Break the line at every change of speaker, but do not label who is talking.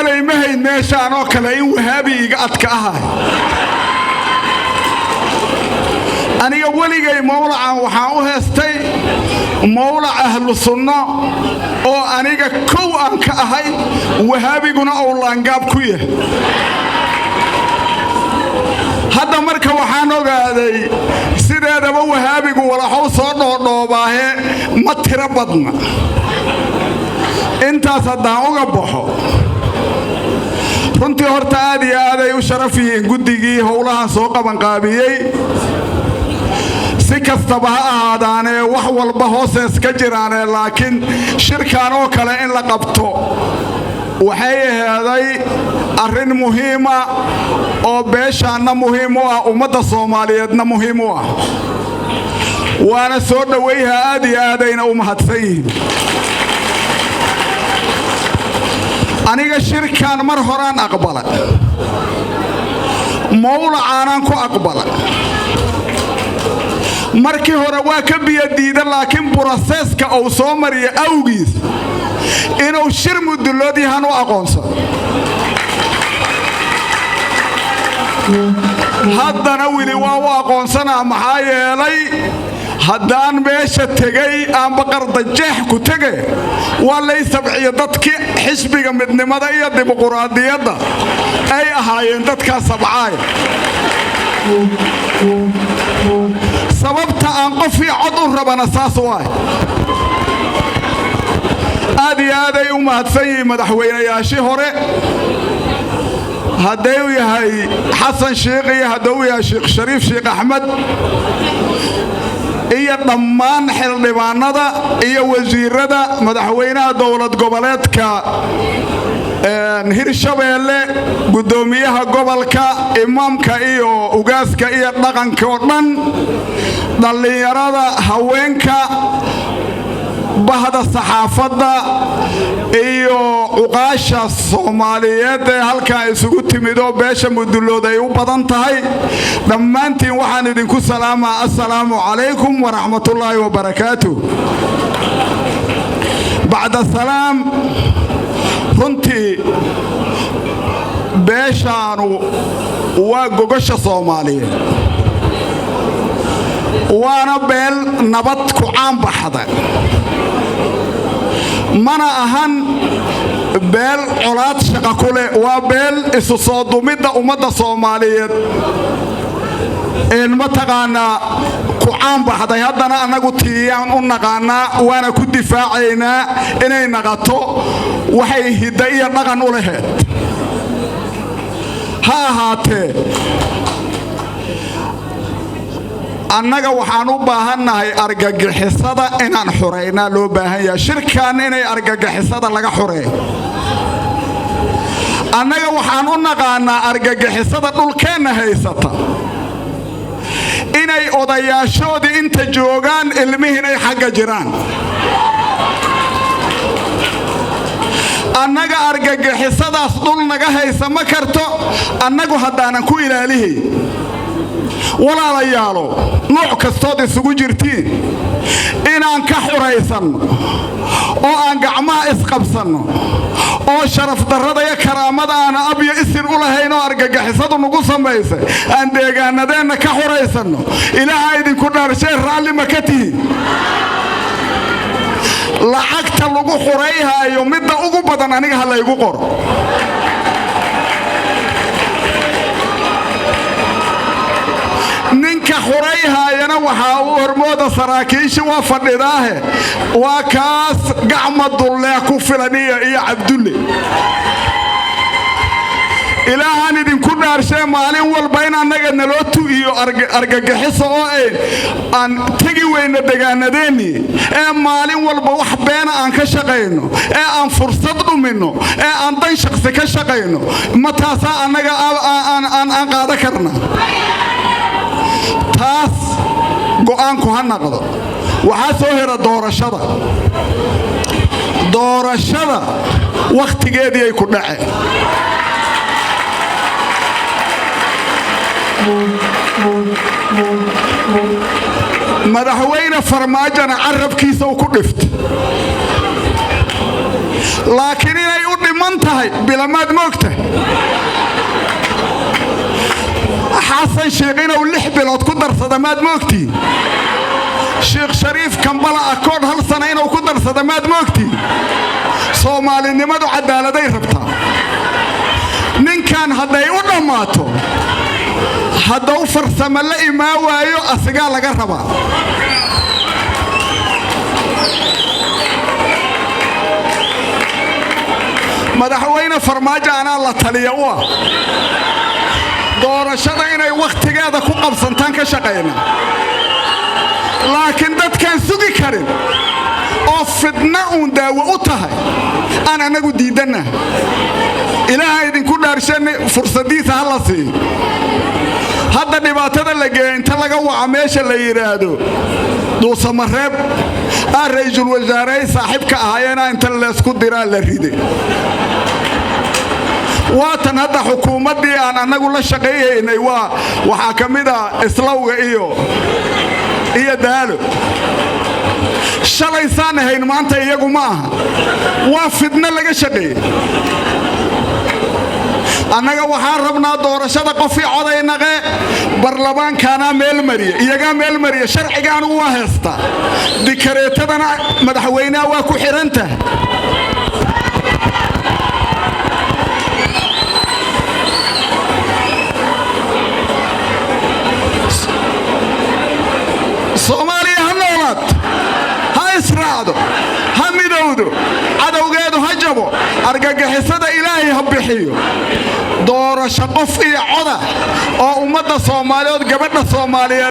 Malaymahayn meeshaan oo kale in Wahaabi iga adka ahay. Aniga weligay mowlacan waxaan u heestay mowlac ahlu sunno oo aniga kow aan ka ahay, Wahaabiguna uu laangaab ku yahay. Hadda marka waxaan ogaaday sideedaba Wahaabigu walaxow soo dhoodhoobaahe ma tiro badna. Intaas haddaan uga baxo, runtii horta aad iyo aaday u sharaf yihiin guddigii howlahan soo qabanqaabiyey. Si kastaba ha ahaadaanee, wax walba hoosees ka jiraanee, laakiin shirkan oo kale in la qabto waxay aheeday arrin muhiima oo beeshaanna muhiim u ah, ummadda Soomaaliyeedna muhiim u ah. Waana soo dhowayha, aad iyo aadayna u mahadsan yihiin. Aniga shirkan mar horaan aqbala, mowlacaanaan ku aqbala. Markii hore waa ka biyadiida, laakiin buraseeska uu soo mariya awgiis inuu shir Mudulood yahan u aqoonsado. Haddana wili waa u aqoonsanaa, maxaa yeelay haddaan meesha tegay aanba qardajeex ku tege, waa lay sabciyo. Dadkii xisbiga Midnimada iyo Dimuquraadiyadda ay ahaayeen dadkaa sabcaaya. Sababta aan qofii cod u rabana saas u ah. Aad iyo aaday u mahadsan yihiin madaxweynayaashii hore, hadday u yahay Xasan Shiikh iyo hadduu u yahay Sheekh Shariif Sheekh Axmed iyo dhammaan xildhibaanada iyo wasiirada, madaxweynaha dowlad goboleedka Hirshabeelle, guddoomiyaha gobolka, imaamka iyo ugaaska iyo dhaqanka oo dhan, dhallinyarada, haweenka, bahda saxaafadda iyo cuqaasha Soomaaliyeed ee halkan isugu timid oo beesha Mudulood ay u badan tahay, dhammaantiin waxaan idinku salaamaa assalaamu calaykum waraxmatullaahi wabarakaatu. Bacda salaam, runtii beeshaanu waa gogosha Soomaaliyeed, waana beel nabad ku caanbaxda, mana ahan beel colaad shaqa ku leh. Waa beel isu soo dumidda ummadda Soomaaliyeed mataqaanaa ku caanbaxday. Haddana annagu tiiyaan u naqaannaa, waana ku difaacaynaa inay naqato waxay hidda iyo dhaqan u laheed. Ha ahaatee, annaga waxaan u baahannahay argagixisada inaan xuraynaa. Loo baahan yahay shirkan inay argagixisada laga xureeyo. Annaga waxaan u naqaannaa argagixisada dhulkeenna haysata inay odayaashoodii inta joogaan, ilmihiinay xagga jiraan. Annaga argagixisadaas dhul naga haysa ma karto annagu haddaanan ku ilaalihay. Walaalayaalo, nuuc kastood isugu jirtiin, inaan ka xuraysanno oo aan gacmaha isqabsanno oo sharaf darrada iyo karaamada aana abyo isir u lahayn oo argagixisadu nagu samaysay aan deegaanadeenna ka xuraysanno, Ilaaha idinku dhaarshee, raalli ma ka tihiin? Lacagta lagu xurayhaayo midda ugu badan aniga ha laygu qoro. Ninka xurayhaayana waxaa uu hormooda saraakiishi waa fadhidaahe, waa kaas gacma dullee ku filan iyo Cabdulle. Ilaahaan idinku dhaarshee, maalin walba in annaga naloo tu'iyo argagixiso oo aan tegi weyno degaanadeennii, ee maalin walba wax beena aan ka shaqayno, ee aan fursad dhuminno, ee aan dan shaqsi ka shaqayno, ma taasaa annaga aan qaada karna? Taas go'aanku ha naqdo. Waxaa soo hera doorashada. Doorashada wakhtigeedii ay ku dhaceen. Madaxweyne Farmaajona carabkiisa uu ku dhiftay, laakiin inay u dhiman tahay tahay bilamaad moogtahay? Xasan Sheikh inuu 6 bilood ku darsada maad moogtiin? Sheekh Shariif Kambala Accord hal sana inuu ku darsada maad moogtiin? Soomaalinimadu caddaaladay rabtaa. Ninkan hadday u dhammaato, hadduu farsamo la imaa waayo, asigaa laga rabaa. Madaxweyne Farmaajo anaa la taliya u ah. Doorashada inay wakhtigeeda ku qabsantaan ka shaqayna, laakiin dadkaan sugi karin oo fidna uun daawo u tahay aan annagu diiddanna. Ilaaha idinku dhaarshanne, fursaddiisa ha la siiyo. Hadda dhibaatada la geeya, inta laga waca meesha la yidhaahdo Duusamareeb aa ra'iisul wasaarey saaxiibka ahaayeena inta leysku diraa la riday. Waatan hadda xukuumaddii aan annagu la shaqayhaynay waa waxaa ka mid a Islowga iyo Daalo. Shalay saan ahayn, maanta iyagu ma aha. Waa fidno laga shaqeeyey. Annaga waxaan rabnaa doorashada qofii coday naqee. Barlamaankaanaa meel mariya, iyagaa meel mariya. Sharciga anugu waa heestaa, dikareetadana madaxweynaha waa ku xidhan tahay. Soomaaliya ha noolaad, ha israacdo, ha midowdo, cadowgeedu ha jabo, argagixisada Ilaahay ha bixiyo. Doorasho qof iyo coda oo ummadda Soomaaliyeed, gabadha Soomaaliyeed.